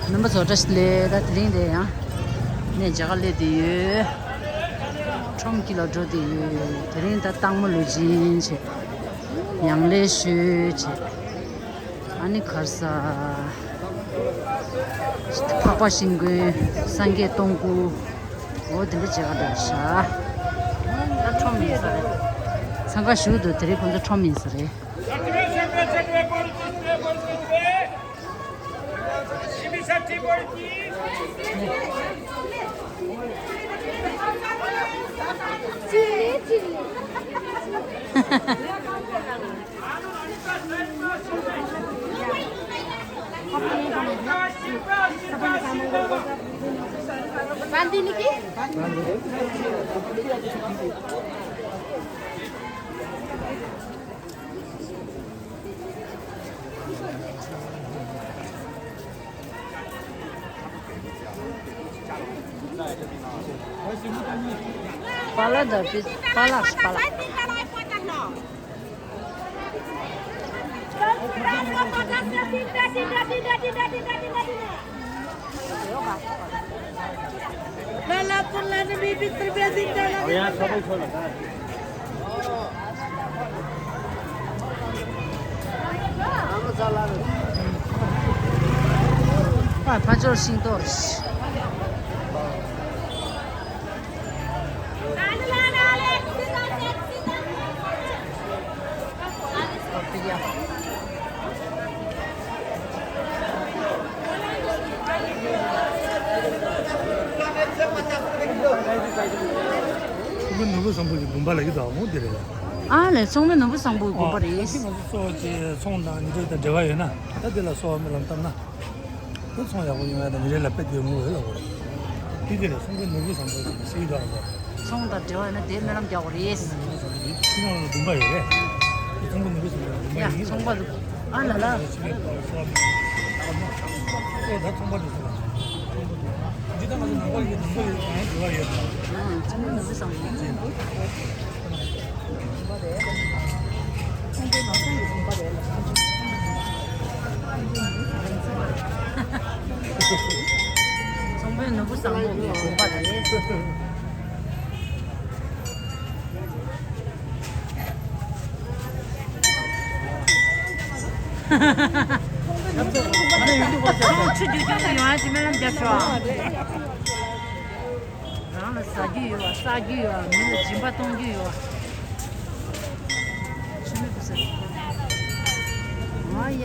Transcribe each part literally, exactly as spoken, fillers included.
རྣམ་པ་ཚོ་བཀྲ་ཤིས་བདེ་ལེགས། ད་དེ་རིང་དེ་ཡང་ནས་མཇལ་ཁ་སླེབས་བསྡད་ཡོད། ཁྲོམ་དཀྱིལ་ལ་འགྲོ་བསྡད་ཡོད། དེ་རིང་ད་སྟག་མོ་ལུས་སྦྱིན་བྱས། ཡང་ལེ་ཤོད་བྱས། ཨ་ནི་གར་ས། འཕགས་པ་ཤིང་ཀུན། སངས་རྒྱས་སྟོང་སྐུ། འོ་དེ་འདྲ་མཇལ་ཁ་འགྲོ་ཤག་ད་ཁྲོམ་ཡིན་ས་རེད། འཚང་ཁ་ཞུ་འདུག་དེ་རིང་ཁོང་ཚོ་ཁྲོམ་ཡིན་ས་རེད། པཱ་ལགས་དང་པཱ་ལགས། པཱ་ལགས། ཕ་ཕ་ཇོར་ཤིང་ཏོག་ཚོང་དཔོན་ནོར་བུ་བཟང་པོ་གི་དགོན་པ་ལ་ཡོད་དོ། འོ་དེ་རེད། ཨ་ལས། ཚོང་དཔོན་ནོར་བུ་བཟང་པོ་གི་དགོན་པ་རེད། ཨ་ད་ང་ཚོ་གཙོ་བོ་ཅིག་ཚོང་དང་ཉོ་སྒྲུབ་དང་འབྲེལ་བ་ཡོད་ན། ད་དེ་ལ་གསོལ་བ་སྨོན་ལམ་བཏབ་ན། ཁོ་ཚོང་ཡག་པོ་ཡོང་ཡ་དང་མི་རེ་ལ་དཔེ་དེ་ངོ་བོ་ལ་གོ་རེད། དེ་དེ་ལས་ཚོང་དཔོན་ནོར་བུ་བཟང་པོ་ཟེར་ནས་སྲིད་དགའ་བ། ཚོང་དང་འབྲེལ་བ་ཡོད་ན་དེའི་སྨོན་ལམ་རྒྱག་དགོས་རེད། ཚོང་དཔོན་ནོར་བུ་བཟང་པོ་ཡོད་རེད། ཚོང་དཔོན་ནོར་བུ་བཟང་པོ་ཡོད་རེད། ཡ་ཚོང་པ་ལ། ཨ་ལ་ལ། ཨོ་ད་ཚོང་པ་དེ་ཚོ་ལ། འདི་ད་ང་ཚོ་ནང་པ་ཡོད། ནང་པ་ཡོད། གང་འབྲེལ་བ་ཡོད། ཨ་ཚོང་དཔོན་ནོར་བུ་བཟང་པོ་ཡོད། ཚོང་དཔོན་ནོར་བུ་བཟང་པོ་གི་དགོན་པ་རེད། ཁོང་ཆུ་རྒྱུག་རྒྱུག་ཏུ་ཡོང་ཡ་ཅི་སྨོན་ལམ་རྒྱབ་ཤོག་རང་ལ་ཟ་རྒྱུ་ཡོད་པ། ཟ་རྒྱུ་ཡོད་པ། མི་ལ་སྦྱིན་པ་གཏོང་རྒྱུ་ཡོད་པ། ཆུ་མིག་པུ་ཟེར། ཨ་ཡ།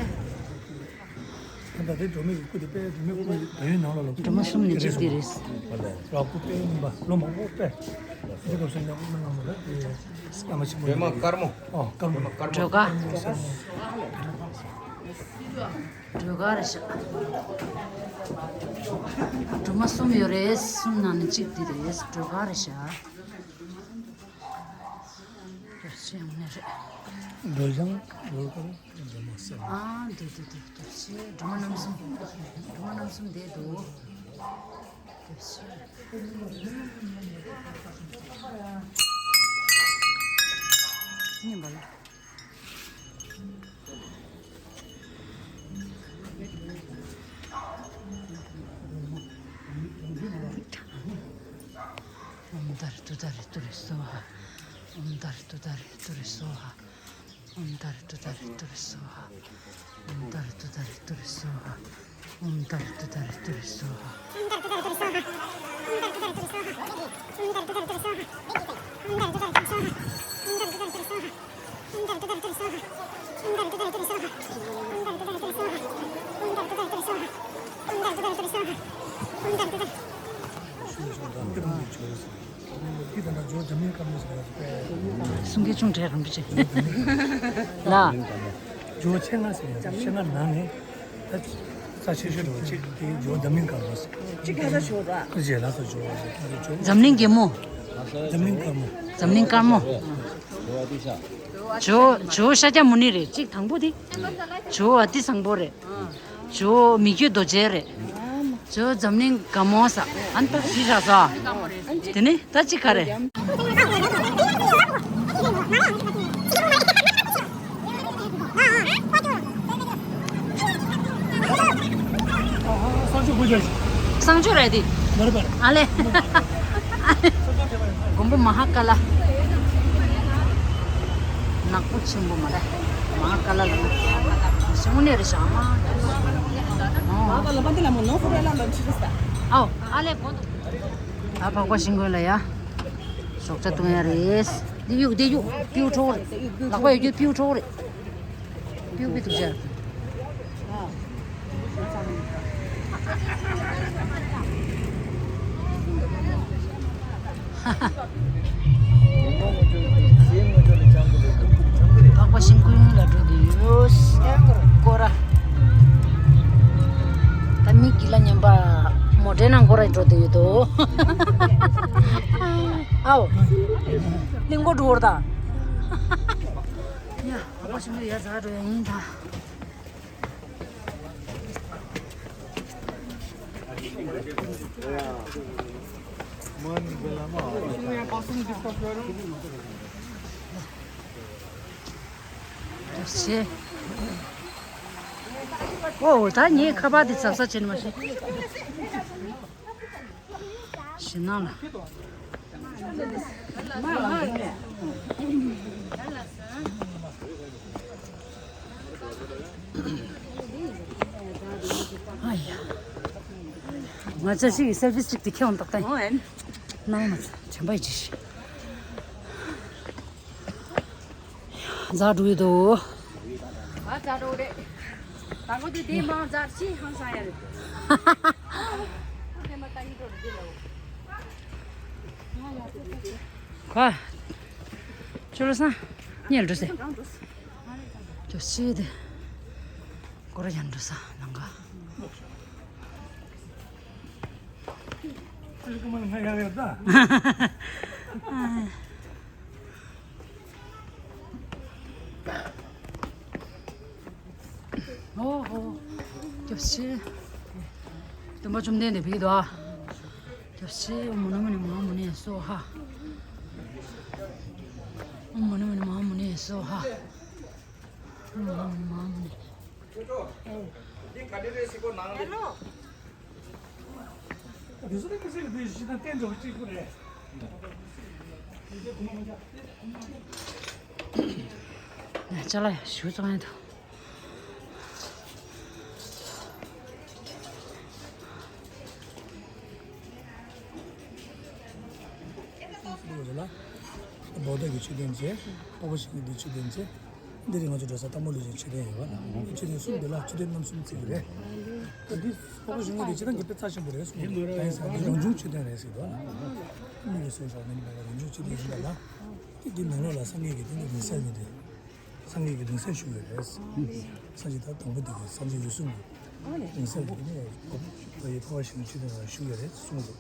ད་ལྟ་དེ་སྒྲོལ་མའི་སྐུ་དེ་དཔེ་སྒྲོལ་མའི་སྐུ་ཡི་བལ་ཡུལ་ནང་ལོགས་ལ། སྒྲོལ་མ་གསུམ་ནི་གཅིག་དེ་རེད། ར་སྐུ་དཔེ་ཡིན་པ་ལོ་མང་པོ་དཔེ། དེ་སྐབས་སུ་ཉམས་པོ་གནང་བ་རེད་དེ། བླ་མ་ཆེན་པོ་སྒྲོལ་མ་དཀར་མོ། ཨོ་དཀར་མོ། སྒྲོལ་དཀར། སྒྲོལ་དཀར་རེད་ཤག་སྒྲོལ་མ་གསུམ་ཡོད་རེད། གསུམ་ནང་ནས་གཅིག་འདི་རེད། སྒྲོལ་དཀར་རེད་ཤག་རེད་ཤག་ནས་རེད། སྒྲོལ་ལྗང་སྒྲོལ་དཀར་སྒྲོལ་མ་གསུམ། ཨ་འདི་འདི་འདི་འདི་ཤེས། སྒྲོལ་མ་རྣམ་གསུམ། སྒྲོལ་མ་རྣམ་གསུམ་འདི་འདུག་སྙན་པ་ལ། ཨོཾ་དྷ་རེ་ཏུཏྟཱ་རེ་ཏུ་རེ་སྭཱ་ཧཱ། ཨོཾ་དྷ་རེ་ཏུཏྟཱ་རེ་ཏུ་རེ་སྭཱ་ཧཱ། ཨོཾ་དྷ་རེ་ཏུཏྟཱ་རེ་ཏུ་རེ་སྭཱ་ཧཱ། ཨོཾ་དྷ་རེ་ཏུཏྟཱ་རེ་ཏུ་རེ་སྭཱ་ཧཱ། ཨོཾ་དྷ་རེ་ཏུཏྟཱ་རེ་ཏུ་རེ་སྭཱ་ཧཱ། གསུང་སྐད་ཆུང་གྲས་རང་འདྲ་ཅིག་ལ། ཇོ་བོ་མཆེད་ལྔ་ཟེར་ཡ་མཆེད་ལྔ་ནང་ནས་ད་རྩ་ཆེ་ཤོས་དེ་གཅིག་དེ་ཇོ་བོ་འཛམ་གླིང་དཀར་མོ་ཟེར། གཅིག་ལྷ་ས་ཇོ་བོ་ར། རྗེ་ལྷ་ས་ཇོ་བོ་ཟེར། འཛམ་གླིང་རྒྱལ་མོ། འཛམ་གླིང་དཀར་མོ། འཛམ་གླིང་དཀར་མོ། ཇོ་ཇོ་ཤཱཀྱ་མུ་ནི་རེད། གཅིག་དང་པོ་དེ་ཇོ་བོ་ཨ་ཏི་བཟང་པོ་རེད། ཇོ་བོ་མི་བསྐྱོད་རྡོ་རྗེ་རེད། ཇོ་བོ་འཛམ་གླིང་དགའ་མོ་ས། ཨན་ཏ་ཞི་ར་ས། དེ་ནི་ད་ཅི་ག་རེད། ཨ་ཧ། གསར་འགྱུར་ གསང་སྤྱོད་རེད་དེ། ཨ་ལེ། མགོན་པོ་མ་ཧཱ་ཀཱ་ལ། ནག་པོ་ཆེན་པོ་མ་རེད། མ་ཧཱ་ཀཱ་ལ་ལ་ན། ཞང་ནེ་རེ་ཞང་མ། ཨོ། ཨ་ལེ་གོ་འདུག་ཨའོ། ཨ་ལེ་གོ་འདུག་ད་འཕགས་པ་ཤིང་ཀུན་ལ་ཡ། ཞོགས་ཇ་བཏུང་ཡ་རེད། འདི་གཡུག་འདི་གཡུག་པིའུ་ཁྲོ་རེད། ལག་པ་ཡོད་རྒྱུ་པིའུ་ཁྲོ་རེད། པིའུ་པི་འདུག་ཅག་འཕགས་པ་ཤིང་ཀུན་ལ་འགྲོ་གི་ཡོད། སྐོར་ར། ད་མི་གི་ལ་ཉན་པ་མོ་ཊའི་ནང་སྐོར་ར་འགྲོ་གི་ཡོད་དོ། ཨའོ། གླིང་སྐོར་འགྲོ་བར་ད། ཡ། འཕགས་པ་ཤིང་ཀུན་ཡ་ཛ་འགྲོ་ཡ་ཡིན་ད། ཨོ། ད་ངས་ཁ་པར་འདི་ཟབ་ས་བྱས་ནས་མ་ཤེས། ཞེད་སྣང་ལ། ཨ་ཡ། ང་ཅག་ཞིག་གི་སེར་བིས་ཅིག་དེ་ཁྱེར་འོང་ཏག་ཏག་ཡིན། ནང་ན་དྲན་པ་ཡི་ཅིག་ཛ་འགྲོ་ཡི་འདུག་ཨ་ཛ་འགྲོ་རེད། དང་པོ་དེ་དེ་མ་ཛ་ཅི་ཧང་སང་ཡ་རེད། ཁ། ཆུ་ལོ་སང་། ཉལ་འགྲོ་སེ། ཅོ་ཤི་དེ། སྐོར་ཡང་འགྲོ་ས་ནང་ག་ཨ། ཨོ་ཧོ། སྐྱབས་རྗེ། སྟོན་པ་བཅོམ་ལྡན་འདས་ཕེབས་འདུག་ཨ། སྐྱབས་རྗེ། ཨོཾ་མ་ཎི་མ་ཎི་མ་ཧཱ་མུ་ནེ་སྭཱ་ཧཱ། ཨོཾ་མ་ཎི་མ་ཎི་མ་ཧཱ་མུ་ནེ་སྭཱ་ཧཱ། ཨོཾ་མ་ཎི་མ་ཎི་མ་ཧཱ་མུ་ནེ། འདི་ག་འདྲ་རེད་ཟེར་གོ་ནང་ལ། ཅ་ལག་ཞུ་ཙང་ཡ་དང་། ལ་བོ་དྷ་གི་མཆོད་རྟེན་བྱས། འཕགས་པ་ཤིང་ཀུན་གྱི་མཆོད་རྟེན་བྱས། འདི་རིང་ང་ཚོ་འགྲོ་ས་སྟག་མོ་ལུས་སྦྱིན་མཆོད་རྟེན་ཡོད་པ། མཆོད་རྟེན་གསུམ་འདི་ལ་མཆོད་རྟེན་རྣམ་གསུམ་བརྩི་གི་རེད། ད་འདི་འཕགས་པ་ཤིང་ཀུན་འདི་སྤྱིར་བཏང་གི་དཔེ་རྩ་ཆེན་པོ་རེད་གསུངས་འདུག་ད་ཡིན་ཟེར་ན་འདི་རང་བྱུང་མཆོད་རྟེན་རེད་ཟེར་འདུག་ཨ། མི་ལ་གསོལ་བ་མེད་པ་རང་བྱུང་མཆོད་རྟེན་ཡིན་པ་ལ། འདི་འདི་ནང་ལོགས་ལ་སངས་རྒྱས་ཀྱི་རྟེན་གྱི་རིང་བསྲེལ་ནི་དེ། སངས་རྒྱས་ཀྱི་རིང་བསྲེལ་ཞུ་བའི་རེད། སངས་རྒྱས་ད་དང་པོ་དེ་གི་སངས་རྒྱས་འོད་སྲུང་གི་རིང་བསྲེལ་གྱི་ནི་ད་ཡི་འཕགས་པ་ཤིང་མཆོད་རྟེན་ལ་ཞུ་བའི་རེད་གསུངས་འདུག་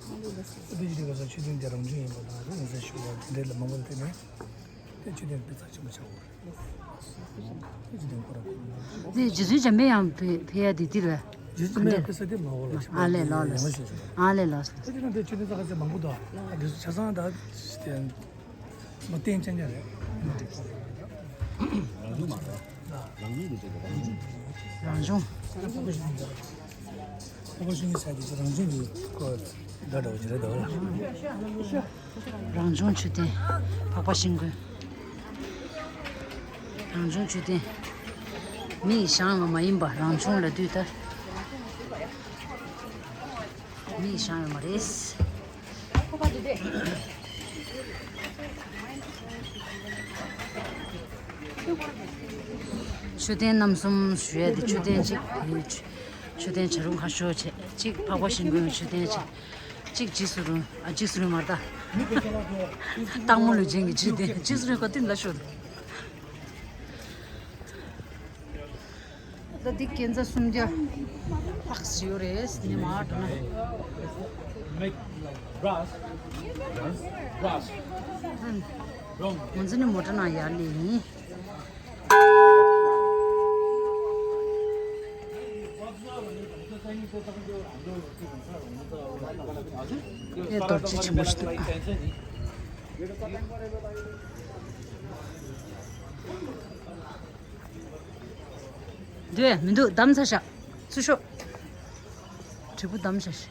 དེ་འདི་ཞིག་དེ་ག་ས་མཆོད་རྟེན་དེ་རང་བྱུང་ཡིན་པ་དང་རིང་བསྲེལ་ཞུ་བ་དེ་འདྲའི་ལ་མང་པོ་དེ་ནས་དེ་མཆོད་རྟེན་དཔེ་རྩ་ཆེན་པོ་ཆགས་འོང་། དེ་རྗེ་བཙུན་འཇམ་དཔལ་དབྱངས་ཕེབས་ཡ་དེ་དེ་རེད། རྗེ་བཙུན་འཇམ་དཔལ་དབྱངས་ཕེབས་ས་དེ་མ་འོ་ལ་ཞིག་ཨ་ལས་ལོ་ལ་ཨ་ལས་ལོ་ཞིག་དེ་དེ་ཆོས་ལྡན་ས་ཁ་ཚད་མང་པོ་འདུག་དེ་ཆ་ཚང་ད་དེ་མ་བསྟན་ཅན་ཅན་རེད། རང་བྱུང་། ཁོ་བོ་ཤིང་ས་དེ་ཆ་རང་བྱུང་གི་ཁོ་འདྲ་འདྲ་བོ་ཅི་རེད་འདུག་ལ། རང་བྱུང་མཆོད་རྟེན། འཕགས་པ་ཤིང་ཀུན། རང་བྱུང་མཆོད་རྟེན། མིས་བཞེངས་པ་མ་ཡིན་པ་རང་བྱུང་ལ་འདུས་ལྟར། མིས་བཞེངས་པ་མ་རེད། མཆོད་རྟེན་རྣམ་གསུམ་ཞུ་ཡ་དེ་མཆོད་རྟེན་གཅིག་མཆོད་རྟེན་བྱ་རུང་ཁ་ཤོར་བྱས་གཅིག་འཕགས་པ་ཤིང་ཀུན་མཆོད་རྟེན་བྱས། གཅིག་འཇིགས་སུ་རུང་། ཨ། འཇིགས་སུ་རུང་མ་རེད་ད། སྟག་མོ་ལུས་སྦྱིན་གྱི་འཇིགས་རྟེན། འཇིགས་སུ་རུང་ག་དུས་ལ་ཤོད། ད་འདི་ཀན་ཛ་སུམ་བརྒྱ་ལྷག་ཞིག་ཡོད་རེད། ནི་མ་འགྲོ་ན། Make like brass. Brass. ང་ཚོ་ནི་མོ་ཊ་ནང་ཡར་སླེབས་ཡིན། དེ་རྡོ་རྗེ་ཆེན་པོ་ཞིག་འདུག་འདུག་མི་འདུག་བསྡམས་ཚར་ཤག་ཚུར་ཤོག་དྲིལ་བུ་བསྡམས་བཞག་ཤག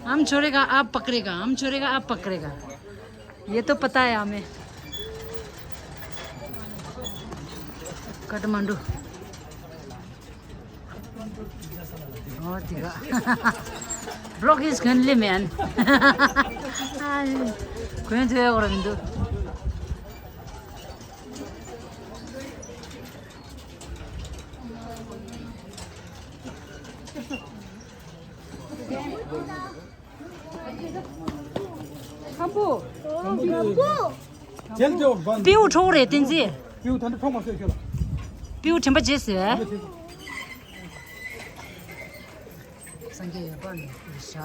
हम छोड़ेगा, आप पकड़ेगा, हम छोड़ेगा, आप पकड़ेगा। ये तो पता है हमें। काठमांडू। ཨོ་དེ་ག Vlog is currently man. ཁོན་ཐོས་ཡོད་ར་མི་འདུག་ཁམ་བུ། ཁམ་བུ། རྒྱལ་སྐྱོར་བན། སྤྲེའུ་འཕྲོག་རེད་བསྟན་འཛིན། སྤྲེའུ་ད་ནི་འཕྲོག་མ་སོས་ཁྱོད་ལ། སྤྲེའུ་དྲན་པ་བརྗེད་ཟེར། སངས་རྒྱས་ཡོད་པ་ནི་ཨི་ཤ།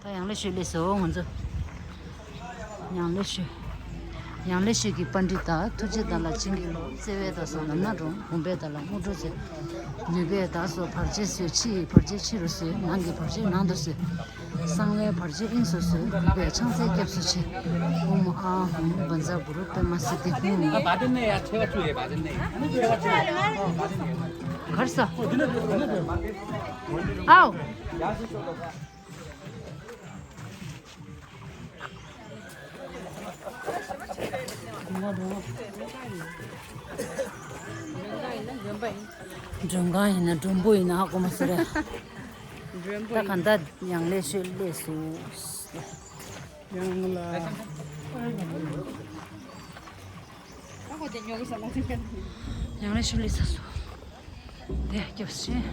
ད་ཡང་ལེ་ཤོད་ལེ་སོ་ང་ཚོ། ཡང་ལེ་ཤོད། ཡང་ལེ་ཤོད་ཀྱི་པཎྜི་ཏ་ཐུགས་རྗེ་དང་ལ་བྱིན་གྱིས་རློབས། བརྩེ་བས་བདག་སོགས་ལམ་སྣ་དྲོངས། གོམས་པས་བདག་ལ་དངོས་གྲུབ་སྩོལ། ནུས་པས་བདག་སོགས་བར་ཆད་སོལ། ཕྱི་ཡི་བར་ཆད་ཕྱི་རུ་སོལ། ནང་གི་བར་ཆད་ནང་དུ་སོལ། གསང་བའི་བར་ཆད་དབྱིངས་སུ་སོལ། གུས་པས་ཕྱག་འཚལ་སྐྱབས་སུ་མཆི། ཨོཾ་ཨཱཿཧཱུྃ་བཛྲ་གུ་རུ་པདྨ་སིདྡྷི་ཧཱུྃ། གར་ས། ཨའོ། མགྲོན་ཁང་ཡིན་ན་མགྲོན་པོ་ཡིན་ན་ཧ་གོ་མ་སོང་རེད། མགྲོན་པོ་ད་ཡིན། ག་འདྲ་ཡང་ལེ་ཤོད་ལས་སུ། ཡང་ལ། ཡང་ལེ་ཤོད་ལས་ས་སུ། དེ་སྐྱབས་ཤིག་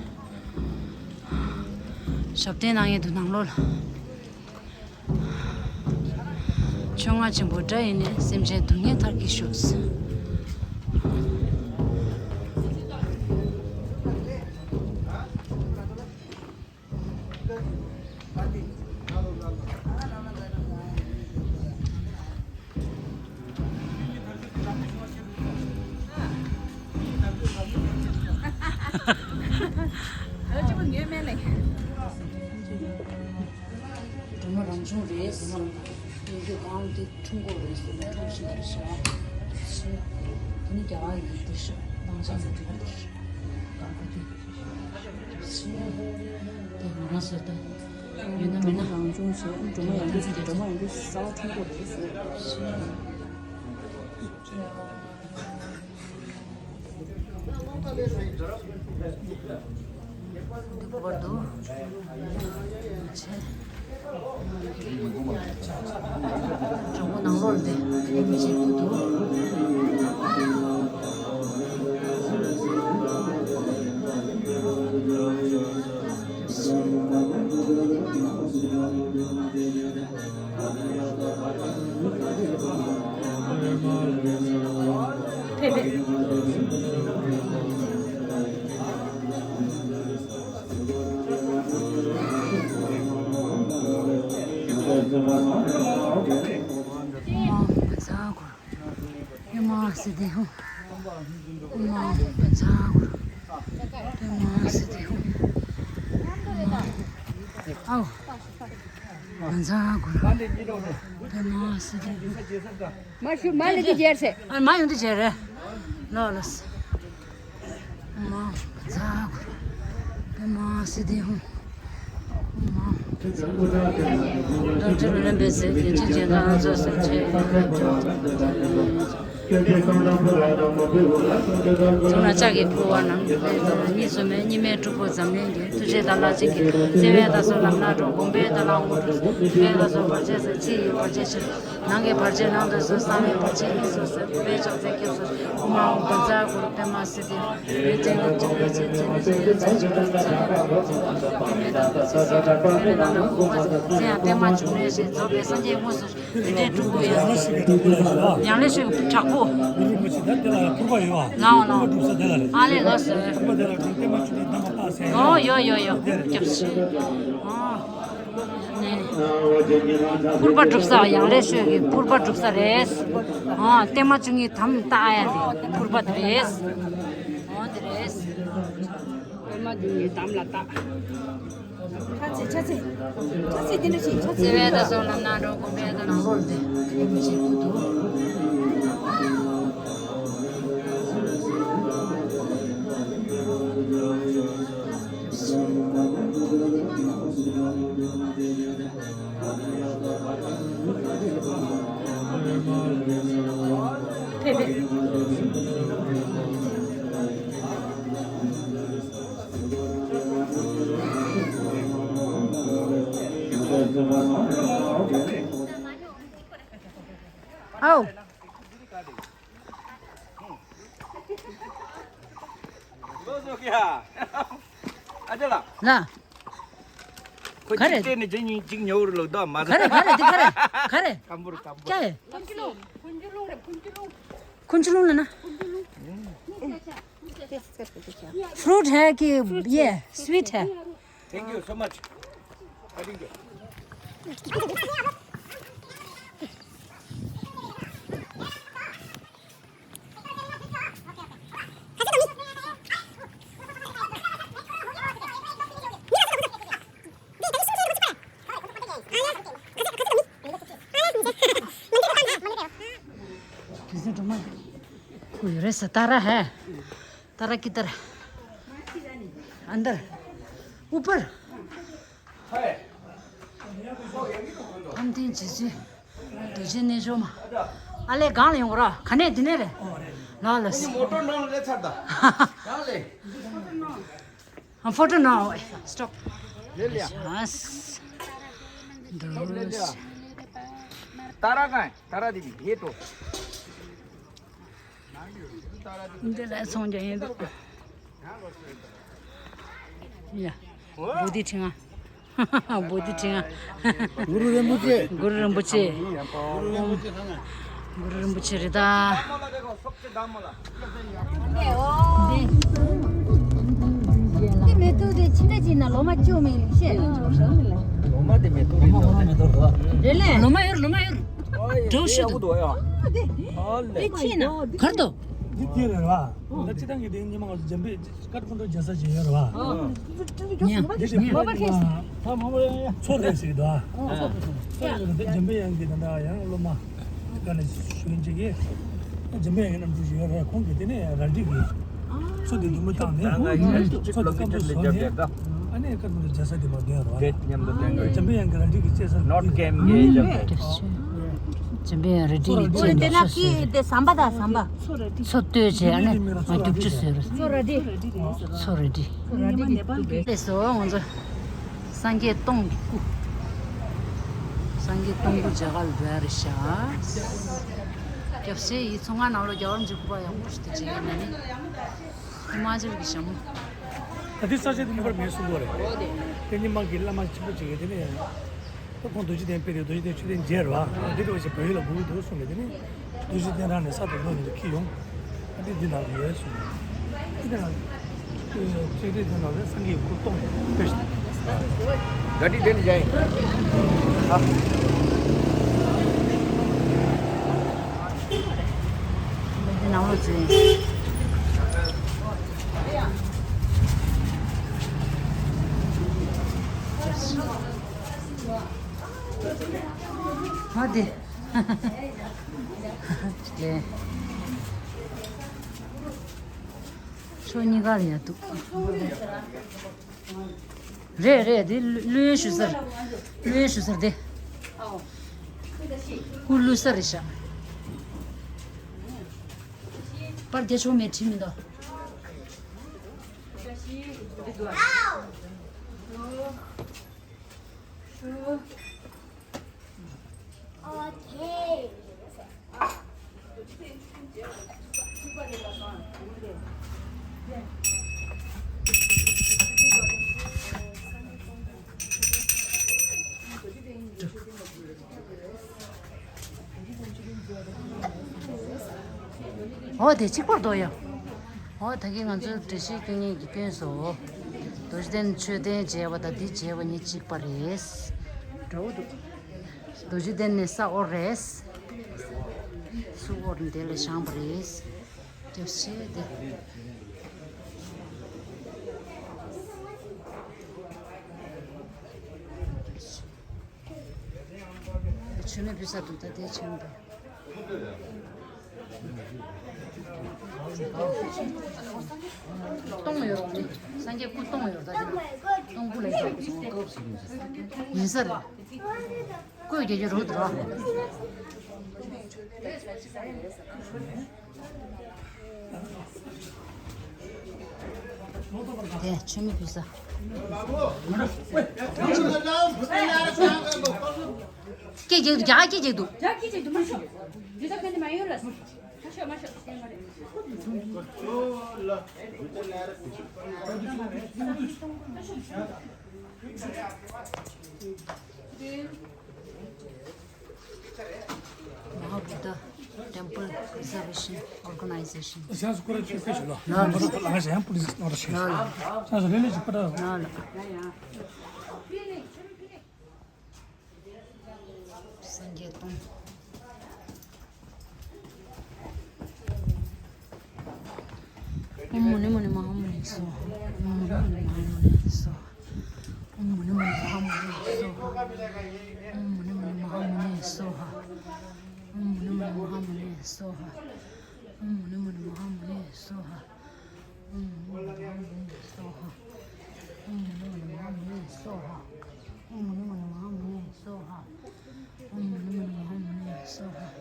ཞབས་བརྟན་གནང་ཡས་འདུག་ནང་ལོགས་ལ། ཆོས་རྔ་ཆེན་པོ་སྒྲ་ཡིས་ནི། སེམས་ཅན་སྡུག་བསྔལ་མཐར་གྱིས་ཕྱུག་སྒྲོལ་མ་རང་བྱུང་རེད། ཡིན་གྱི་གང་དེ་ཁྲུང་ཀོ་རེད་ཟེར་ནས་ཁྲུང་ཤིང་རེད་ཤག་དེ་ནི་རྒྱ་གར་ཡིན་རེད་ཤག་དང་ཆ་ཚང་རེད་ཤག་དེ་ང་རང་ཟེར་ཏེ། ཡོད་ན་མེད་ན། རང་བྱུང་བྱས། སྒྲོལ་མ་ཡང་དུ། སྒྲོལ་མ་ཡང་དུ་གསང་བ་ཁྲུང་ཀོ་རེད་ཟེར། འདི་བར་དུ་ཆེ། གྲོགས་པོ་ནང་ལོགས་དེ་མི་ཞིག་ཏུ་འདུག་ཕེབས་ཕེབས། ཨོཾ་ཨཱཿཧཱུྃ། པདྨ་སིདྡྷི་ཧཱུྃ། ཨོཾ་ཨཱཿཧཱུྃ། པདྨ་སིདྡྷི་ཧཱུྃ། ཨོཾ་ཨཱཿཧཱུྃ། ཨའོ། བཛྲ་གུ་རུ། པདྨ་སིདྡྷི་ཧཱུྃ། མ་ཤུ་མ་ལི་ཀི་ཇེར་སེ། ཨ་མ་ཡོང་དུ་ཇེར་རེ། ལོ་ལོ་སི། མ་བཛྲ་གུ་རུ། པདྨ་སིདྡྷི་ཧཱུྃ། མ་བཛྲ་གུ་རུ། རྡོ་རྗེ་རུ་ལེན་པའི་ཟས་ཀྱི་ཅི་བྱེད་དང་ཚོགས་སུ་ཆེ། ཐུགས་རྗེ་བཀའ་དྲིན་ཕུལ་བ་རྣམས་ལ་ཕུལ་བ་ལ་སོགས་ཏེ་ད་གུ་རུ། ཐུགས་ན་ལྕགས་ཀྱི་ཕུར་བ་རྣམས་ལས་གཉིས་སུ་མེད་གཉིས་མེད་སྤྲུལ་སྐུ་འཛམ་གླིང་གི། ཐུགས་རྗེ་དང་ལག་ལེན་གྱི་བརྩེ་བས་བདག་སོགས་ལམ་སྣ་དྲོངས། གོམས་པས་བདག་ལ་དངོས་གྲུབ་སྩོལ། ནུས་པས་བདག་སོགས་བར་ཆད་སོལ། ཕྱི་ཡི་བར་ཆད་ཕྱི་རུ། ནང་གི་བར་ཆད་ནང་དུ་སོལ། གསང་བའི་བར་ཆད་དབྱིངས་སུ་སོལ། གུས་པས་ཕྱག་འཚལ་སྐྱབས་སུ་མཆི། ཨོཾ་ཨཱཿཧཱུྃ་བཛྲ་གུ་རུ་པདྨ་སིདྡྷི་ཧཱུྃ། ཡུལ་ཅན་ལ་ཅི་ཕན་ཕྱིར་ཅི་ནུས་ཅི་ཡོད་ཚད་ཅི་རུང་ཚད་ཀྱང་ཕན་ཕྱིར་ཐུབ་པའི་དང་ཚིག་གསལ་བའི་ཕན་ཡོན་དང་དགོངས་པ་མཛད། ཡང་བརྟན་མ་འབྱུང་གནས་ཞེས་རྫོགས་པའི་སངས་རྒྱས་དངོས་སུ། དེ་འདྲའི་སྤྲུལ་སྐུ་ཡོད། ཡང་ལེ་ཤོད་ཀྱི་བྲག་ཕུག། ལའོ་ལའོ། ཨ་ལེ་ལགས་སོ། ཨོ་ཡོ་ཡོ་ཡོ། སྐྱབས་ཆེ། ཨོ། ནས། ཕུར་པ་སྒྲུབ་ས། ཡང་ལེ་ཤོད་ཀྱི་ཕུར་པ་སྒྲུབ་ས་རེད། ཨོ། བརྟན་མ་བཅུ་གཉིས་དམ་བཏགས་ཡ་དེ་ཕུར་པ་དེ་རེད། ཨོ་དེ་རེད། བརྟན་མ་བཅུ་གཉིས་དམ་ལ་བཏགས། ཆ་ཚེ་ཆ་ཚེ། ཆ་ཚེ་དེ་འདྲ་ཞིག་ཆ་ཚེ། བརྩེ་བའི་བདག་སོགས་རྣམས་ན་འགྲོ་ཀུན་ཕན་དང་། ནང་སོར་དེ་ཡིན་ཞིག་ཏུ། ཕེབས་ཕེབས། ཨའོ། ཨ་ཅག་ལགས། ལགས། ཁོ་ག་རེ། གཅིག་སྤྲད་ནས་གཅིག་གཉིས་གཅིག་ཉོ་རུ་ལོག་དོ་མ་ག་རེ་ག་རེ་འདི་ག་རེ་ག་རེ། ཀམ་པུར་ཀམ་པུར། ཀྱ་ཡེ། ཕུན་ཚོགས་ལུང་རེད། ཕུན་ཚོགས་ལུང་། ཕུན་ཚོགས་ལུང་ལ་ན། फ्रूट है कि ये स्वीट है? Thank you so much. Thank you. तारा है। तारा किधर? अंदर। ऊपर। ཕམ་སྟོན་བྱེད་ཚུལ། རྡོ་རྗེ་རྣལ་འབྱོར་མ། ཨ་ལས་སྒང་ལ་ཡོང་ར། ག་ནས་འདི་ནས་རེད། ལ་ལ་སི། མོ་ཊ་ནང་སླེབས་ཚར་ད། གང་ལས། ཨ། ཕོ་ཊོ་ནང་། སི་ཊོབ། ལེ་ལེ། ཡ་སི། སི། ཊོབ་ལེ་ལེ། ཏཱ་ར་གང་། ཏཱ་ར་དེ་ཡེ་ཏོ། འདི་ལ་ཚོང་རྒྱག་ཡིན་འདུག། ཡ། བོ་དྷི་ཕྲེང་བ། བོ་དྷི་ཕྲེང་བ། གུ་རུ་རིན་པོ་ཆེ། གུ་རུ་རིན་པོ་ཆེ། གུ་རུ་རིན་པོ་ཆེ་རེད་ད། འདི་མེ་ཏོག་དེ་ཕྱི་འདྲ་ཅིག་ན་ལོ་མ་བཅུ་མིན་ཤེས། ལོ་མ་དེ་མེ་ཏོག་རེད། ལོ་མ་མེ་ཏོག་རེད། རེད་ལེ། ལོ་མ་ཡོད། ལོ་མ་ཡོད། འདྲ་བོ་ཤི་འདུག། ཨ་ལེ། དེ་ཕྱི་ན། གར་དུ། འདི་དེ་རེད་བ། ད་སྤྱི་བཏང་གི་དེ་ཉི་མ་ང་ཚོ་འཇམ་པའི་སྐར་ཁུང་དུ་རྒྱལ་ས་ཅིག་ཡོད་རེད་བ། ཉ། འདི་ཞིག་ཉ། མཚོ་རེད་ཟེར་གི་འདུག་ཨ། མཚོ་རེད་ཟེར་གི་འདུག་ཨ། མཚོ་རེད་ཟེར་གི་འདུག། འཇམ་པའི་དབྱངས་ཀྱི་ད་ལྟ་ཡང་སློབ་མ་ག་ནས་ཞུ་མཁན་ཅིག་གིས། འཇམ་པའི་དབྱངས་ཀྱི་རྣམ་འཕྲུལ་ཞིག་ཡོད་རེད། ཁོང་གིས་དེ་ནས་རལ་གྲི་གིས་མཚོ་དེ་མདུང་མོ་བཏང་ནས་མཚོ་དེ་སྐམ་པོ་བཟོས་ནས། ཨ་ནི་སྐར་ཁུང་དུ་རྒྱལ་ས་དེ་མར་ཐོན་ཡོད་རེད་བ། འཇམ་པའི་དབྱངས་ཀྱི་རལ་གྲི་གིས་བཅད་ས། འཇམ་པའི་དབྱངས་རལ་གྲི་གིས་བཅད་ས། འོ་དེ་ན་ཀི་དེ་ཟམ་པ་དང་ཟམ་པ། མཚོ་བཏོད་བྱས་ཨ་ནི་ང་རྒྱུག་ཆུ་བཟོས་རེད། མཚོ་རལ་གྲི། མཚོ་རལ་གྲི། ལགས་སོ། ང་ཚོ་སངས་རྒྱས་སྟོང་གི་སྐུ། སངས་རྒྱས་སྟོང་སྐུ་མཇལ་ཁ་ལ་འགྲོ་ཡ་རེད་ཤག། སྐྱབས་རྗེ་ཡིས་ཚོང་ཁང་ནང་ལོགས་རྒྱལ་བ་རིན་པོ་ཆེའི་སྐུ་པར་ཡག་པོ་ཞིག་ཏུ་བྱེད་ཡ་ན་ནི། ཧི་མ་ཅལ་གྱི་ཞྭ་མོ། ད་དེ་ས་ཆ་དེ་ནི་པར་མེད་གསུང་གི་རེད། དེ་ཉི་མ་གི་བླ་མ་ཆེན་པོ་ཅིག་གིས་དེ་ནས། ད་ཁོང་རྡོ་རྗེ་གདན་ཕེབས་ཏེ་རྡོ་རྗེ་གདན་མཆོད་རྟེན་མཇལ་བ། འདི་འདྲ་བ་ཞིག་བོད་ཡུལ་ལ་དགོས་ཀྱི་འདུག་གསུངས་ནས། དེ་ནས་རྡོ་རྗེ་གདན་རང་ནས་གསར་དུ་བཟོས་ནས་འཁྱེར་ཡོང་། ཨ་འདི་འདི་ནང་ལ་ཡོད་གསུངས་ནས། འདི་ནང་ལ་མཆོད་རྟེན་དེ་ནང་ལ་སངས་རྒྱས་སྐུ་སྟོང་ཕེབས་ཤིང་། ག་དྲི་དེ་ནས་བཞག་ཡིན། ཨ། འདི་ནང་ལོགས་འཛུལ། ཨ་དེ། ལས། ཕྱོགས་གཉིས་ཀ་ལ་ཡ་འདུག། རེད་རེད། དེ་བླུ་བླུ་ཡོན་ཞུ་སར། བླུ་ཡོན་ཞུ་སར་དེ། སྐུ་བླུ་སར་རེད་ཤག། པར་རྒྱག་ཆོག་མེད་དྲི་མི་འདུག། འོ་དེ་གཅིག་པར་འདུག་ཡ། འོ་ད་གིན་ང་ཚོའི་བཀྲ་ཤིས་སྐྱེ་དངོས་ཀྱི་སྐྱོན་སོ། རྡོ་རྗེ་གདན་མཆོད་རྟེན་མཇལ་བ་དང་འདི་མཇལ་བ་གཉིས་གཅིག་པ་རེད། འདྲ་བོ་འདུག་རྡོ་རྗེ་གདན་ནི་ས་འོར་རེད། སུ་འོར་ནི་དེ་ལ་བཞེངས་པ་རེད། སྐྱབས་ཆེ་དེ། མཆོད་མེ་ཕུལ་ས་འདུག་ད་དེ་བྱས་པས། སྟོང་ཡོད་རེད། སངས་རྒྱས་སྐུ་སྟོང་ཡོད་རེད་ད་དེ་ན། སྟོང་སྐུ་ལ་ཡོད་རེད། ཡིན་ས་རེད། བཀོད་རྒྱ་རྒྱ་རུ་འདུག་ར། དེ་མཆོད་མེ་ཕུལ་ས། སྐད་རྒྱག་འདུག་རྒྱ་གར་སྐད་རྒྱག་འདུག་རྒྱ་སྐད་རྒྱག་འདུག་མ་ཤོག་རྒྱ་གར་སྐད་མ་ཡོང་ལ། མ་ཤོག་མ་ཤོག་སྐད་མ་རེད། Mahabuddha Temple Preservation Organization. ལ་ལ། སངས་རྒྱས་སྟོང་། ཨོཾ་མུ་ནེ་མུ་ནེ་མ་ཧཱ་མུ་ནེ་སྭཱ་ཧཱ། ཨོཾ་མུ་ནེ་མུ་ནེ་མ་ཧཱ་མུ་ནེ་སྭཱ་ཧཱ། ཨོཾ་མུ་ནེ་མུ་ནེ་མ་ཧཱ་མུ་ནེ་སྭཱ་ཧཱ། ཨོཾ་མུ་ནེ་མུ་ནེ་མ་ཧཱ་མུ་ནེ་སྭཱ་ཧཱ། ཨོཾ་མུ་ནེ་མུ་ནེ་མ་ཧཱ་མུ་ནེ་སྭཱ་ཧཱ། ཨོཾ་མུ་ནེ་མུ་ནེ་མ་ཧཱ་མུ་ནེ་སྭཱ་ཧཱ། ཨོཾ་མུ་ནེ་མུ་ནེ་མ་ཧཱ་མུ་ནེ་སྭཱ་ཧཱ།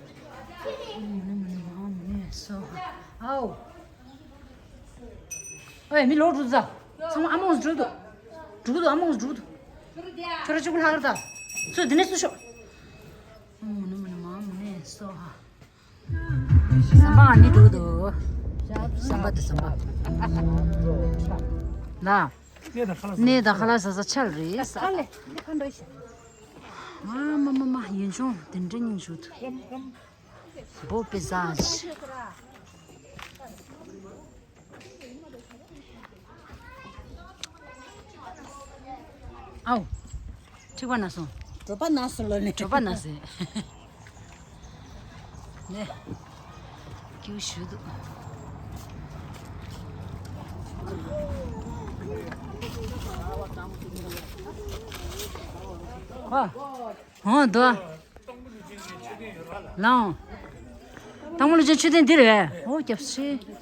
ཨོཾ་མུ་ནེ་མུ་ནེ་མ་ཧཱ་མུ་ནེ་སྭཱ་ཧཱ། ཨའོ། ཨོའི་མི་ལོག་འགྲོ་ད། ཚང་མ་ཨ་མོས་འགྲོ་འདུག་འགྲོ་གི་འདུག་ཨ་མོས་འགྲོ་གི་འདུག་ཁྱོད་རང་གཅིག་པུ་ལྷག་རེད་ད། ཚུར་འདི་ནས་ཚུར་ཤོག་ཨོཾ་མུ་ནེ་མུ་ནེ་མ་ཧཱ་མུ་ནེ་སྭཱ་ཧཱ། ཟམ་པ་ཨ་ནི་འགྲོ་གི་འདུག་ཟམ་པ་དེ་ཟམ་པ། ལ། གནས་དང་ཁ་ལག་ཟ་ས་ཆ་ལ་རེད། ཨ་མ་མ་མ་ཡིན་ཆུང་དེ་འདྲ་སྙིང་རྗེ་འདུག་བོ་པེ་ཟ་ཅི། ཨའོ། འཁྲིག་པ་ན་སོང་། གྲོད་པ་ན་སོང་ལོ་ནི། གྲོད་པ་ན་སོང་། ནས། ཀྱུ་ཞུ་འདུག་ཨ། ཨོ་འདུག་ལའང་། སྟག་མོ་ལུས་སྦྱིན་མཆོད་རྟེན་འདིར་བས། ཨོ་སྐྱབས་ཤེ།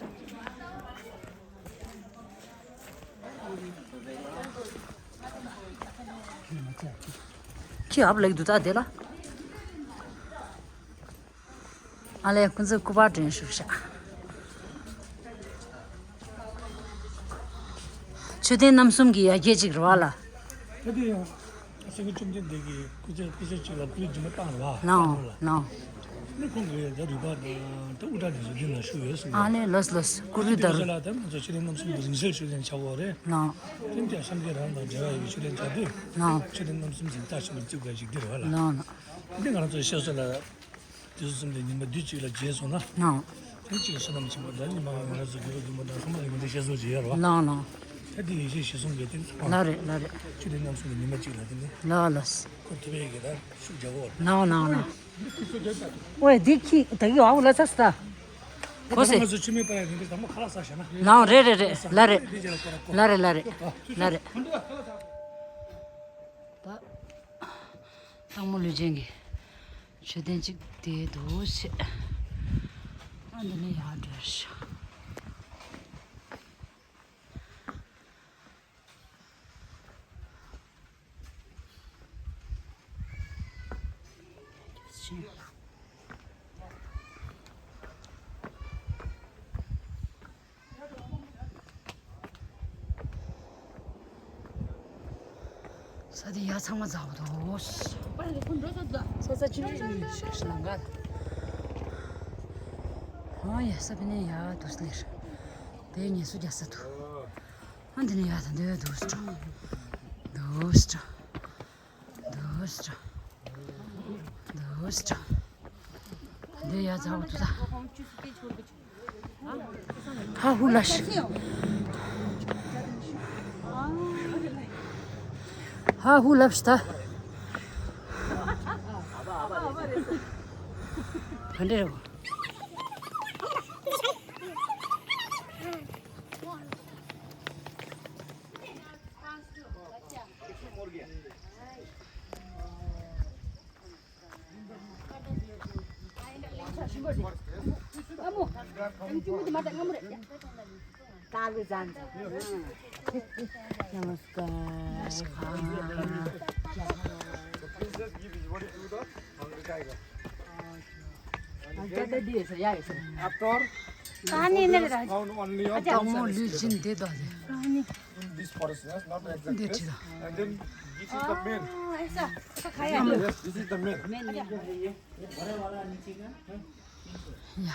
ཁྱི་ཨབ་ལེགས་འདུག་ད་དེ་ལ། ཨ་ལས་ཁོང་ཚོས་སྐུ་པར་སྒྲོན་བཞུགས་ཤག་མཆོད་རྟེན་རྣམ་གསུམ་གྱི་ཡ་གྱལ་གཅིག་རེད་བ་ལ། ད་དེ་ཡང་སེ་གོལ་བཅོམ་ལྡན་འདས་ཀྱི་སྐུ་ཚེ་སྐུ་ཚེ་གཅིག་ལ་སྐུ་ལུས་སྦྱིན་པ་བཏང་རེད་བ། ལའང་ལའང་། ནི་ཁོང་གིས་ད་རུས་པ་དང་ད་དབུ་སྐྲ་དེ་ཚོ་འདི་ན་བཞུགས་ཡོད་གསུངས། ཨ་ལས་ལོས་ལོས་སྐུ་རུས་དར། ལ་ད་ང་ཚོ་མཆོད་རྟེན་རྣམ་གསུམ་གྱི་རིང་བསྲེལ་མཆོད་རྟེན་བྱ་དགོས་རེད། ལའང་། དེ་ཡང་སངས་རྒྱས་རང་དང་འབྲེལ་བ་ཡོད་པའི་མཆོད་རྟེན་བྱ་དུས། ལའང་། མཆོད་རྟེན་རྣམ་གསུམ་ཟིན་བརྟག་ཞིབ་པའི་རྩིབ་འགའ་ཞིག་འདིར་བ་ལ། ལའང་། འདི་ང་རང་ཚོའི་བཤད་སྲོལ་ལ། དུས་གསུམ་དུ་ཉི་མ་དུས་གཅིག་ལ་མཇལ་སོང་ན། ནའང་། དེ་གཅིག་ལ་བསོད་ནམས་ཆེན་པོ་འདྲ་ཉི་མ་ང་རང་ཚོ་དགེ་བ་འདུན་པ་དང་ཚང་མ་ལ་ངོས་འཛིན་བཤད་སྲོལ་ཅིག་ཡོད་རེད་བ། ལའང་ལའང་། ད་དེ་ཡེ་ཤེས་ཞི་གསུམ་གྱི་དེ་ཚོ། ལ་རེད་ལ་རེད། ཆུ་ལྡན་རྣམ་གསུམ་གྱི་ཉི་མ་གཅིག་ལ་དེ་ནི། ལ་ལ། ཁོ་ཐུབ་པའི་གི་ད་ཤུགས་རྒྱག་གོ། ལའང་ལའང་ལའང་། ཨོའི་འདི་ཁྱི་ད་གི་ཨའུ་ལ་ཚ་སི་ད། གོ་སེ། ང་ཚོ་ཆུ་མེད་པ་ཡ་དེ་འདྲ་དང་པོ་ཁ་ལག་ཟ་བྱས་ན། ལའང་རེད་རེད་རེད་ལ་རེད། ལ་རེད་ལ་རེད་ལ་རེད། ད། སྟག་མོ་ལུས་སྦྱིན་གྱི་མཆོད་རྟེན་གཅིག་དེ་འདུག་སེ། ཨ་འདི་ནས་ཡར་འགྲོ་ཤག་ས་དེ་ཡ་ཚང་མ་འཛག་པ་འདུག་ས་ས་ཆུང་ཆུང་ཞིག་ལང་ག་ཨ་ཡ་ས་ཕི་ནས་ཡ་དུས་ལེར་དེ་ངལ་གསོ་རྒྱག་ས་འདུག་ཨ་འདི་ནས་ཡ་ད་འདི་འདུག་སྤྲོ་འདུག་སྤྲོ། འདུག་སྤྲོ། འདུག་སྤྲོ། འདི་ཡ་ཚ་བོ་ཏུ་ད། ཧ་ཧུ་ལ་ཤི། ཧ་ཧུ་ལབ་ཤི་ད། ག་འདྲ་རེད། नमस्कार। After, कहानी नहीं रहा। Found only on अच्छा। Tamo Lijin de da de. कहानी। In this forest, yes, not exact they place. Chida। And then this is the main। ऐसा, ऐसा खाया। Yes, this is the main। Main, main. या।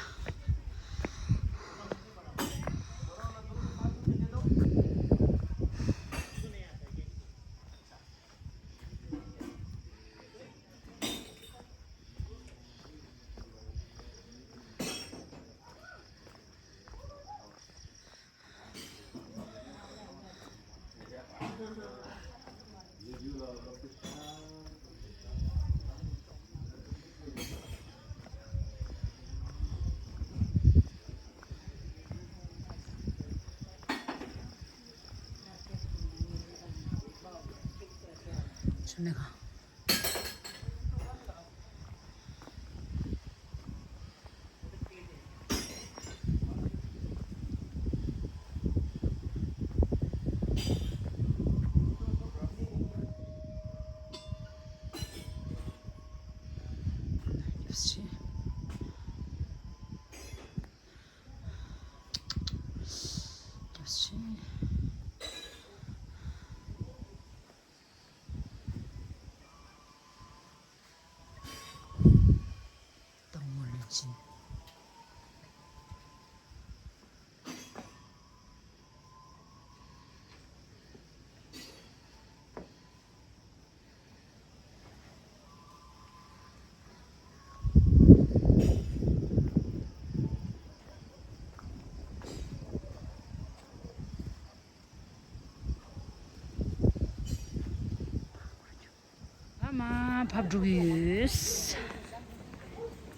ཨ་མ་ཕབ་འགྲོ་གི་ཡོད།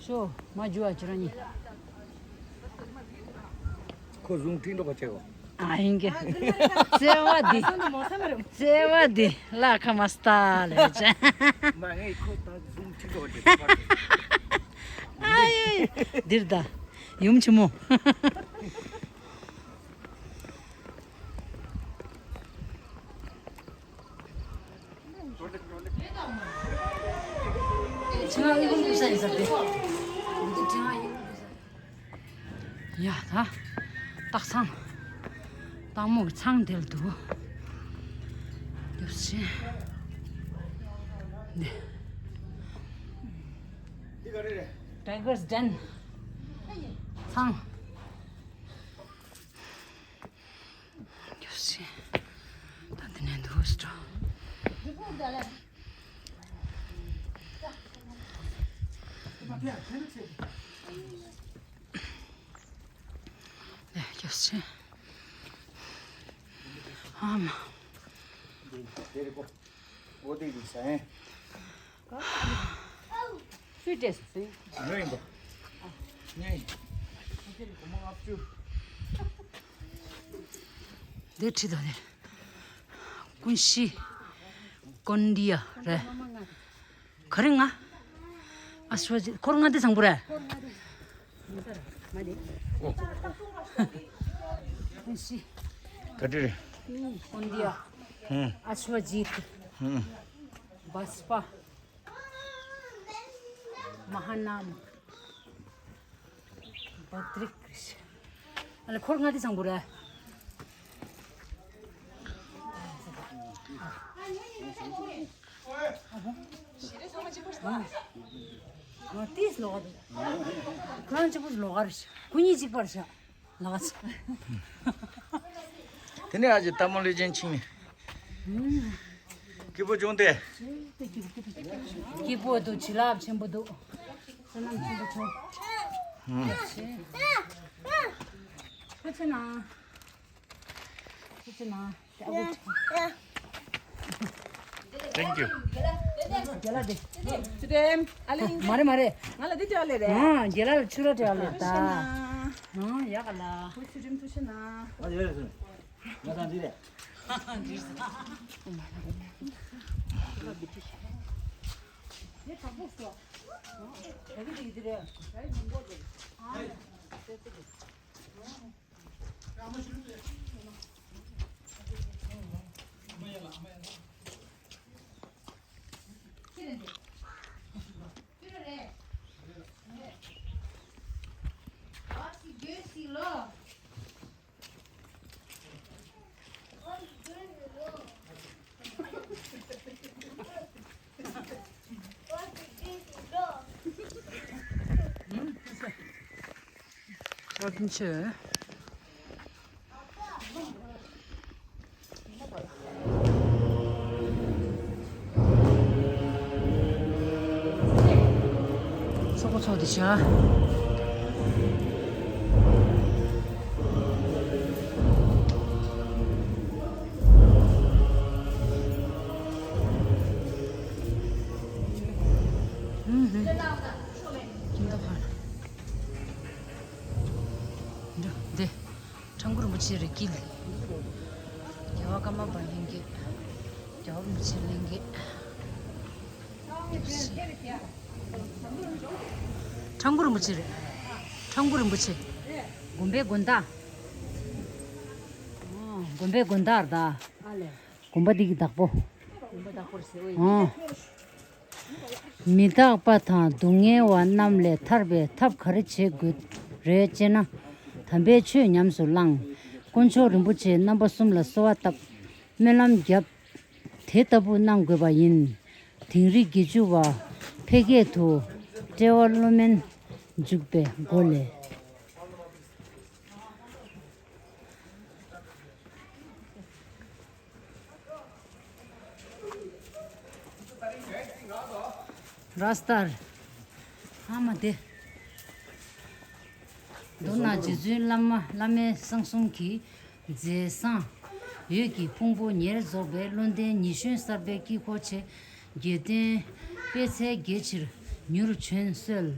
ཤོ་མ་འཇུ་བ་ཁྱོད་རང་གཉིས། ཁོ་བཟུང་ཁྲིད་འགྲོ་ག་བྱེད་གོ། ཨ་ཡིན་གྱི། བརྩེ་བ་འདི། བརྩེ་བ་འདི་བླ་ཁ་མ་སྟ་ལས་བྱ། མ་ངས་ཁོ་ད་བཟུང་ཁྲིད་འགྲོ་ག་བྱེད་གོ། ཨ་ཡེ། འདིར་ད། ཡུམ་ཆི་མོ། ཡ་ད། སྟག་ཚང་། སྟག་མོ་གི་ཚང་དེ་ལ་འདུག་ཡོད་ཤི། འདི། Tiger's Den། ཚང་། ཡོད་ཤི། ད་འདི་ནས་འདུག་སྤྲོ། ཡོད་ཤི། ཨ་མ། वो दे दी sir. Sweet taste से। नहीं तो। नहीं। འདི་ཁྲིད་དོ་ནི། ཀུན་ཤི། ཀོན་ཌི་ཡ་རེད། ག་རེ་ང་། ཨ་སུ་བ་ཇི་འཁོར་ལྔ་དེ་བཟང་པོ་རེད། ཀུན་ཤི། ག་དེ་རེད། ཀོན་ཌི་ཡ། ཧུམ། ཨ་སུ་བ་ཇི། ཧུམ། བ་སི་པ། མ་ཧ་ནམ། བ་དྲིག་ཨ་ལ་འཁོར་ལྔ་དེ་བཟང་པོ་རེད། ཨ་ཏིས་ལོག་འདུག་ཁོ་རང་གཅིག་པུ་ལོག་རེད། ཁོ་གཉིས་གཅིག་པར་བཞག་ལགས། དེ་ནས་ཨ་ཅེ་ལྟད་མོ་ལེ་ཇེན་ཕྱིན་ནས། སྐྱིད་པོ་བྱུང་སྟེ། སྐྱིད་པོ་འདུག་བྱིན་རླབས་ཆེན་པོ་འདུག་བསོད་ནམས་ཆེན་པོ་བྱུང་། ཧུམ། ཆེ། ཕྱི་ནང་། ཕྱི་ནང་། Thank you. རྒྱ་ལ་དེ། མ་རེད་མ་རེད། ང་ལ་འདི་སྤྲད་ལེ་རེད། ཨ། རྒྱ་ལ་ལ་ཕྱུ་ར་སྤྲད་ལེ་ད། ཕྱི་ནང་། ཨ། ཡག་ག་ལ། བུ་ཚུལ་ཁྲིམས་ཐུགས་ཤེས་ན། ང་ཡོད་རེད་སོང་། ང་ཚང་འདི་རེད། ཨ་ཕྱིན་ཆད། ཚོགས་པ་ཚོགས་ཏེ་བྱ། ཨུམ་ཧུམ། ཁྱིམ་བདག་ཕར། འགྲོ་འདི། ཁྲ་འགུ་རིན་པོ་ཆེ་རེད་ཀྱི་ལ། རྒྱལ་བ་ཀརྨ་པ་ལྷན་རྒྱས། རྒྱལ་བ་རིན་པོ་ཆེ་ལྷན་རྒྱས། ཁྲ་འགུ་རིན་པོ་ཆེ་རེད། ཁྲ་འགུ་རིན་པོ་ཆེ། དགོན་པའི་དགོན་བདག་ཨོ། དགོན་པའི་དགོན་བདག་རེད་ད། དགོན་པ་འདི་གི་བདག་པོ། དགོན་པ་བདག་པོ་རེད་ཟེར་ཨོ་ཡིན། ཨོ། མི་རྟག་པ་དང་སྡུག་བསྔལ་བ་རྣམས་ལས་ཐར་བའི་ཐབས་ག་རེ་བྱེད་དགོས་རེད་ཅེ་ན། དམ་པའི་ཆོས་ཉམས་སུ་བླངས། དཀོན་མཆོག་རིན་པོ་ཆེ་རྣམ་པ་གསུམ་ལ་གསོལ་བ་བཏབ། སྨོན་ལམ་བརྒྱབ། དེ་ལྟ་བུ་གནང་དགོས་པ་ཡིན། དིང་རི་བརྒྱད་ཅུ་བ་འཕེལ་རྒྱས་དུ་དཔྲལ་བ་བློ་དམན་འཇུག་པའི་སྒོ་ལས། ར་སྟར། ཨ་མ་དེ། མདོར་ན་རྗེ་བཙུན་བླ་མ་བླ་མའི་གསང་གསུམ་གྱི་མཛད་བཟང་། འོད་ཀྱི་ཕུང་པོ་ཉེར་རྫོགས་པའི་བློ་ལྡན་ཉི་གཞོན་གསར་པའི་དཀྱིལ་འཁོར་ཆེ། རྒྱལ་བསྟན་སྤེལ་ཚད་རྒྱས་ཕྱིར་མྱུར་བྱོན་གསོལ།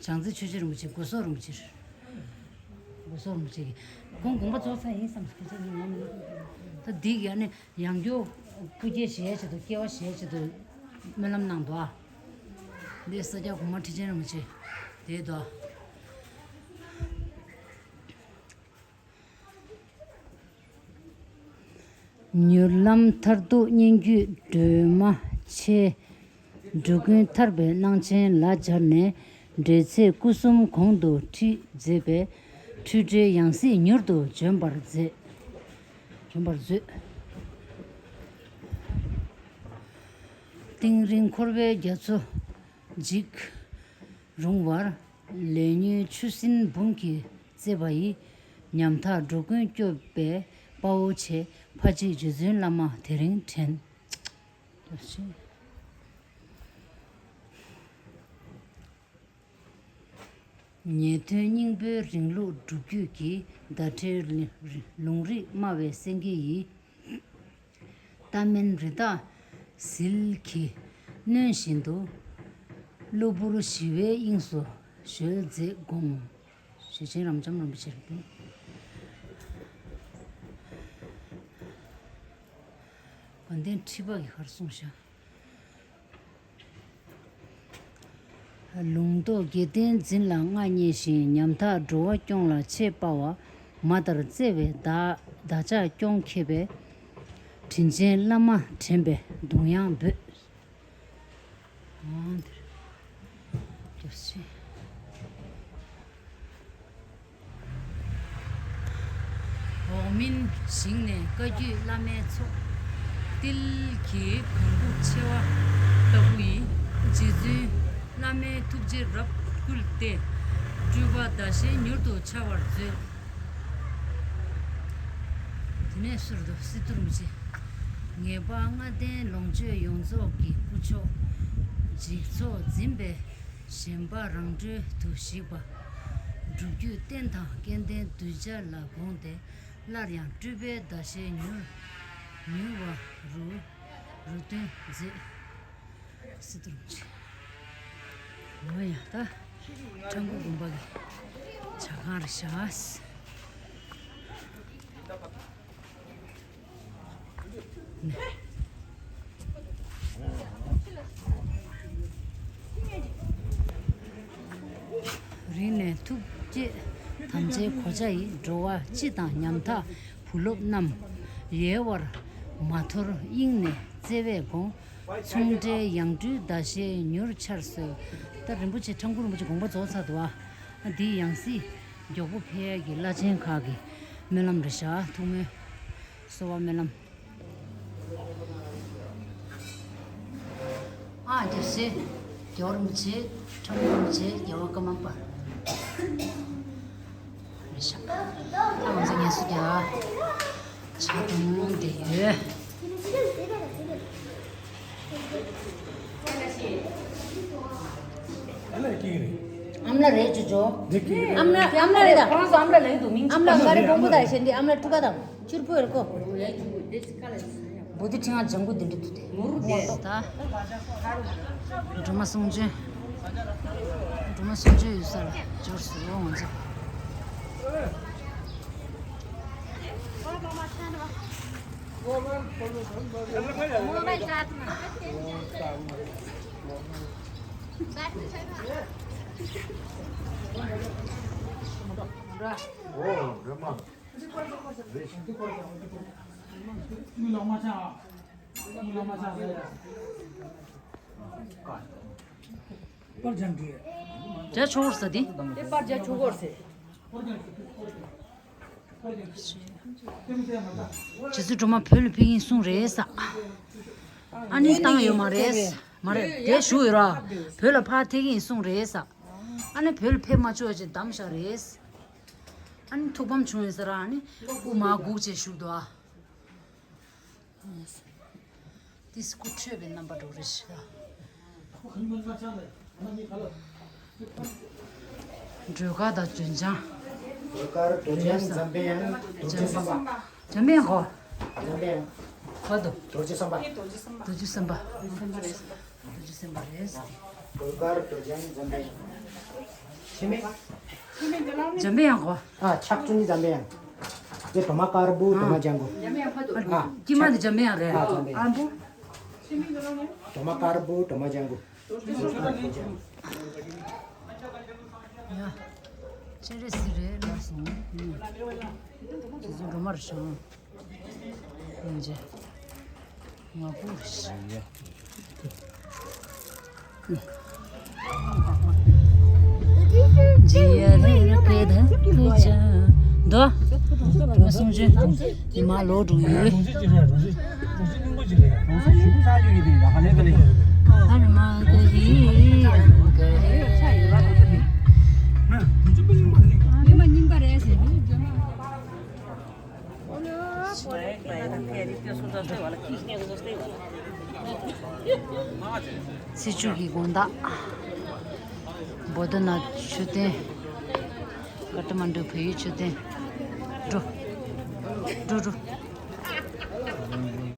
བྱང་རྩེ་ཆོས་རྗེ་རིན་པོ་ཆེ་སྒོ་ཟོག་རིན་པོ་ཆེར། སྒོ་ཟོག་རིན་པོ་ཆེ་གིས་ཁོང་དགོངས་པ་རྫོགས་ཚར་ཡིན་བསམ་སྐད་ཆ་ཡིན་ཡང་མི་འདུག་ད་འདི་གི་ཨ་ནི་ཡང་སྐྱར་སྐུ་སྐྱེ་ཞེས་བྱེད་དུ་སྐྱེ་བ་ཞེས་བྱེད་དུ་སྨོན་ལམ་གནང་འདུག་ཨ། འདི་ས་སྐྱ་གོང་མ་ཁྲི་ཆེན་རིན་པོ་ཆེ་དེ་འདུག་ཨ། མྱུར་ལམ་མཐར་ཐུག་སྙན་བརྒྱུད་སྒྲོན་མ་ཆེ། འགྲོ་ཀུན་ཐར་པའི་གནང་ཆེན་ལ་སྦྱར་ནས། འབྲེལ་ཚད་སྐུ་གསུམ་གོང་དུ་ཁྲིད་མཛད་པའི། འཁྲུལ་བྲལ་ཡང་སྲིད་མྱུར་དུ་འབྱོན་པར་མཛད། འབྱོན་པར་མཛོད། གཏིང་རིང་འཁོར་བའི་རྒྱ་མཚོ་འཇིག་རུང་བར། ལས་ཉོན་ཆུ་སྲིན་འབུམ་གྱིས་གཙེས་པ་ཡི། ཉམ་ཐག་འགྲོ་ཀུན་སྐྱོབ་པའི་དཔའ་བོ་ཆེ། ཕ་གཅིག་རྗེ་བཙུན་བླ་མ་དེ་རིང་དྲན། ཉན་ཐོས་སྙིང་པོའི་རིང་ལུགས་སྒྲུབ་བརྒྱུད་ཀྱི། ཟླ་བྲལ་ལུང་རིགས་སྨྲ་བའི་སེང་གེ་ཡིས། ལྟ་མིན་རི་དྭགས་ཟིལ་གྱིས་གནོན་བཞིན་དུ། གློ་བུར་ཞི་བའི་དབྱིངས་སུ་གཞོལ་མཛད་དགོངས། ཞེས་ཆེན་རབ་འབྱམས་རིན་པོ་ཆེ་རེད། དགོན་སྡེ་ཁྲི་པ་གིས་ག་རེ་གསུངས་ཤག་ལུང་རྟོགས་དགེ་ལྡན་འཛིན་ལ་མངའ་བརྙེས་ཤིང་། ཉམ་ཐག་འགྲོ་བ་སྐྱོང་ལ་ཆེས་དཔའ་བ། མ་ལྟར་བརྩེ་བའི་བདག་བདག་ཅག་སྐྱོང་མཁས་པའི། དྲིན་ཅན་བླ་མ་དྲན་པའི་གདུང་དབྱངས་འབོད། འོ་འདིར་སྐྱབས་ཆེ། འོག་མིན་ཞིང་ནས་བཀའ་བརྒྱུད་བླ་མའི་ཚོགས། ཏིལ་གྱི་གང་བུ་མཆེ་བ་ལྟ་བུ་ཡིས། རྗེ་བཙུན་བླ་མའི་ཐུགས་རྗེ་རབ་བསྐུལ་ཏེ། སྤྲུལ་པ་ཟླ་ཤེལ་མྱུར་དུ་འཆར་བར་མཛོད། དེ་ནས་ཟུར་དུ་སི་ཏུ་རིན་པོ་ཆེ། ངེས་པ་ལྔ་ལྡན་ལོངས་སྤྱོད་ཡོངས་རྫོགས་ཀྱི་སྐུ་མཆོག་འཇིག་ཚོགས་འཛིན་པའི་ཞེན་པ་རང་གྲོལ་དུ་ཞིག་པ། སྒྲུབ་བརྒྱུད་རྟེན་དང་སྐལ་ལྡན་གདུལ་བྱ་ལ་དགོངས་ཏེ། སླར་ཡང་སྤྲུལ་པའི་ཟླ་ཤེལ་མྱུར་མྱུར་བ་རུ་རུ་སྟོན་མཛད། སི་ཏུ་རིན་པོ་ཆེ། འོ་ཡ་ད། ཁྲ་འགུ་དགོན་པ་གི་ཇ་ཁང་རེད་ཤག་རིང་ནས་ཐུགས་བསྐྱེད་དམ་བཅའི་གོ་ཆ་ཡིས། འགྲོ་བ་སྤྱི་དང་ཉམ་ཐག་བུ་སློབ་རྣམས། ཡལ་བར་མ་དོར་དབྱིངས་ནས་བརྩེ་བས་དགོངས། མཚུངས་བྲལ་ཡང་སྤྲུལ་ཟླ་ཤེལ་མྱུར་འཆར་གསོལ། ད་རིན་པོ་ཆེ་ཁྲ་འགུ་རིན་པོ་ཆེ་དགོངས་པ་རྫོགས་ཚར་འདུག་ཨ། འདི་ཡང་སྲིད་མགྱོགས་པོ་ཕེབས་ཡ་གི་བླ་ཆེན་ཁག་གི་སྨོན་ལམ་རེད་ཤག་ཐུགས་སྨོན་གསོལ་བ་སྨོན་ལམ། ཨ་ཅེ་སེ། རྒྱལ་བ་རིན་པོ་ཆེ། ཁྲ་འགུ་རིན་པོ་ཆེ། རྒྱལ་བ་ཀརྨ་པ། རེད་ཤག་ད་ང་ཚོ་ངལ་གསོ་རྒྱག་ཇ་འཐུང་བསྡད་ཡོད། ཨ་མ་ལགས་རེད་ཅོ་ཅོ། འདི་ཀི་རེད། ཨ་མ་ལགས་ཨ་མ་ལགས་རེད་ད། ཁོ་རང་ཚོ་ཨ་མ་ལགས་ལེགས་འདུག་མིང་ཨ་མ་ལགས་ཀ་རེ་བོང་བུ་དང་ཞེ་འདི་ཨ་མ་ལགས་ཕྲུ་གུ་དང་ཕྱུར་བུ་ཡོད་ཀོ། བུ་དེ་ཁྲི་ང་ལྗང་གུ་འདི་འདྲ་འདུག་སྟེ། ངོ་རུ་དེ་ད། སྒྲོལ་མ་གསུང་ཆོས། སྒྲོལ་མ་གསུང་ཆོས་ཡོད་ས་ལ་འབྱོར་སོང་ང་ཚོ། འོ་སྒྲོལ་མ། དེ་པར་རྒྱག་ཆོག་གོ་ཟེར་དེ། རྗེ་བཙུན་སྒྲོལ་མ་བོད་ལ་ཕེབས་ཀྱིན་གསུངས་རེད་ས། ཨ་ནི་བཏང་ཡོད་མ་རེད། མ་རེད་དེ་བཞུགས་ཡོད་ར། བོད་ལ་ཕར་ཕེབས་ཀྱིན་གསུངས་རེད་ས། ཨ་ནི་བོད་ལ་ཕེབས་མ་ཆོག་ཅེས་བདམས་བཞག་རེད། ཨ་ནི་ཐུགས་ཕམ་བྱུང་ཡོད་ས་ར། ཨ་ནི་དབུ་མ་སྒུག་བྱས་བཞུགས་འདུག་ཨ། དེ་སྐུ་འཕྲོད་པའི་རྣམ་པ་འགྲོ་རེ་ཞིག་ལ། སྒྲོལ་དཀར་དང་ལྗོན་བྱང་། སྒྲོལ་དཀར་རྡོ་རྗེ་འཛམ་བུའི་གཡང་། རྡོ་རྗེ་སེམས་དཔའ། འཛམ་བུའི་གཡང་གོ། འཛམ་བུའི་གཡང་། གོ་འདུག་རྡོ་རྗེ་སེམས་དཔའ། རྡོ་རྗེ་སེམས་དཔའ། རྡོ་རྗེ་སེམས་དཔའ་རེད། སྒྲོལ་དཀར་རྡོ་རྗེ་འཛམ་བུའི་གཡང་། འཆི་མེད། འཛམ་བུའི་གཡང་གོ། ཨ་ཕྱག་བཅུ་གཉིས་འཛམ་བུའི་གཡང་། དེ་གྲོ་མ་དཀར་པོ་གྲོ་མ་ལྗང་གུ། ཨ་དཀྱིལ་མ་དེ་འཛམ་བུའི་གཡང་རེད། ཨ་འཛམ་བུའི་གཡང་། ཨ་འབུ། གྲོ་མ་དཀར་པོ་གྲོ་མ་ལྗང་གུ། ཡ། སྤྱན་རས་གཟིགས་རེད་ལབ་སོང་། དེ་ཚོ་སྒྲོལ་མ་རེད་བྱུང་། ཡིན་ཅེ། ང་པུ་རེད། འཇི་ཡ་རེ་ར་ཀེ་ད་ཀུ་ཅ། འདོ། སྒྲོལ་མ་གསུང་ཆོས། ཉི་མ་ལོག་འགྲོ་ཡོད། ཨ་ར་མ་ཀ་ཧི་ཀ་ཧི། སེར་བྱེས་ཀྱི་དགོང་དག་བོ་དྷ་ན་མཆོད་རྟེན། ཀ་ཐ་མན་ཌུ་བལ་ཡུལ་མཆོད་རྟེན། འགྲོ། འགྲོ་འགྲོ།